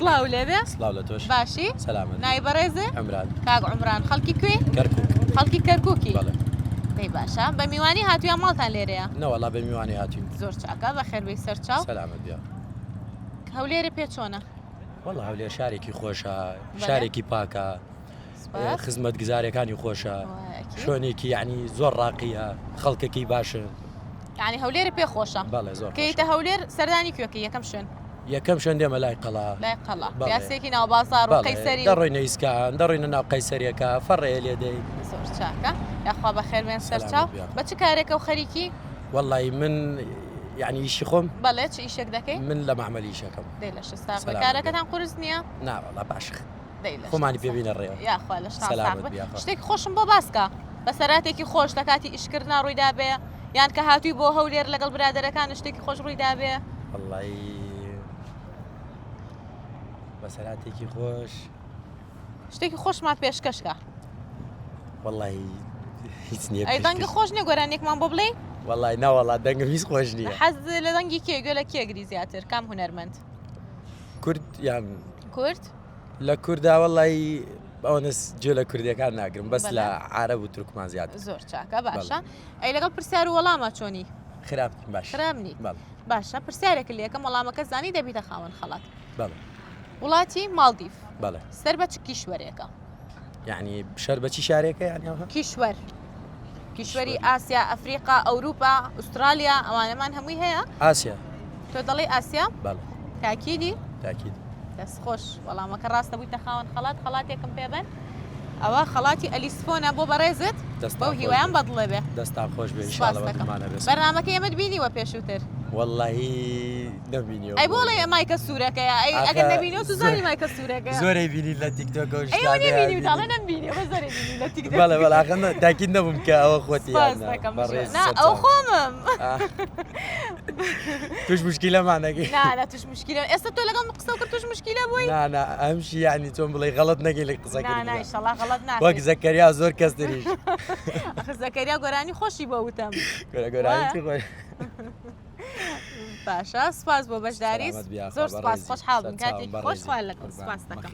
سڵاو لێبێ سڵاو لە تۆش باشی سەلامەت ناوی بەڕێزێ عمران کاک عمران خەڵکی کوێ کەرکوک خەڵکی کەرکوکی بەڵێ دەی باشە بە میوانی هاتوویان ماڵتان لێرەیە نەوەڵا بە میوانی هاتوین زۆر چاکە بەخێربێی سەرچاو سەلامەت بیا هەولێرە پێ چۆنە وەڵا هەولێر شارێکی خۆشە شارێکی پاکە خزمەت گزارەکانی خۆشە شوێنێکی یعنی زۆر ڕاقیە خەڵکەکەی باشن یعنی هەولێر پێ خۆشە بەڵێ زۆر کەیتە هەولێر سەردانی کوێکە یەکەم شوێن یەکەم شوێن دێمە لای قەڵا لای قەڵا پیاسێکی ناو بازار و قەیسەری دەڕۆینە ئیسکان دەڕۆینە ناو قەیسەریەکە فەڕێ لێ دەی زۆر چاکە یاخوا بەخێر بێن سەرچاو بە چ کارێکە و خەریکی وەڵی من یعنی ئیشی خۆم بەڵێ چ ئیشێک دەکەی من لە مەعمەلی ئیشەکەم دەی لەشت ساغ بێ کارەکەتان قورس نییە نا وەڵا باشە خۆمانی پێ بینە ڕێوە یاخوا لەشتان ساغ بێ شتێکی خۆشم بۆ باسکە بەسەراتێکی خۆش لە کاتی ئیشکردنا ڕوویدا بێ یان کە هاتووی بۆ هەولێر لەگەڵ برادەرەکان شتێکی خۆش ڕوویدا بێ وەڵی بەسەراتێکی خۆش شتێکی خۆشمان پێشکەشکە وەڵی هیچ نییە ئەی دەنگە خۆش نییە گۆرانیەکمان بۆ بڵێ وەڵی ناوەڵا دەنگم هیچ خۆش نییە حەز لە دەنگی کێ گوێ لە کێگری زیاتر کام هونەرمەند کورد یان کورد لە کوردا وەڵی ئەوەنە جێ لە کوردیەکان ناگرم بەس لە عرب و تورکمان زیاد زۆر چاکە باشە ئەی لەگەڵ پرسیار و وەڵامە چۆنی خراپ باش خراپ نی باشە پرسیارێک لەکەم وەڵامەکە زانی دەبیتە خاوەن خەڵات بەڵێ. وڵاتی ماڵدیف بەڵێ. سەر بە چ کیشوەرێکە؟ یعنی شەر بە چی شارێکە یعنی ئەوها؟ کیشوەر کیشوەری ئاسیا ئەفریقا ئەوروپا ئوسترالیا ئەوانەمان هەمووی هەیە ئاسیا تۆ دەڵێی ئاسیا بەڵێ تاکیدی تاکید دەست خۆش وەڵامەکە ڕاستە بوویتە خاوەن خەڵات خەڵاتێکم پێ بەن ئەوە خەڵاتی ئەلیسفۆنە بۆ بەڕێزت بەو هیوایان بەدڵێ بێ. دەستان خۆش بێ ئیشاڵڵە بەدڵمانە بێ. بەرنامەکەی ئێمەت بینیوە پێشووتر؟ وەڵڵاهی نەمبینیوە. ئەی بۆ ئەڵێی مایکە سوورەکەیە ئەی ئەگەر نەبینیوە چزانی مایکە سوورەکەیە؟ زۆرەی بینی لە تیکتۆک و ئەی ئەوە نەبینیوتە ئەڵێ نەمبینیوە بەس زۆرەی بینی لە تیکتۆک. بەڵێ بەڵێ ئاخر تاکید نەبووم کە ئەوە خۆتی یان نا. بەڕێز نا ئەو خۆمم. توش مشکیلەمان نەکەی. نا نا توش مشکیلە ئێستا تۆ لەگەڵ من قسە کرد توش مشکیلە بووی؟ نا نا ئەمشی یعنی چۆن بڵێ غەڵەت نەکەی لە قسەکردن. نا نا ئیشەڵا غەڵەت ناکەی. وەک زەکەریا زۆر کەس تریش. ئەخر زەکەریا گۆرانی خۆشی بۆ وتم. گۆرانی چی خۆش؟ باشە سپاس بۆ بەشداری زۆر سپاس خۆشحاڵ بووم کاتێکی خۆش خوایان لەگەڵ سپاس دەکەم.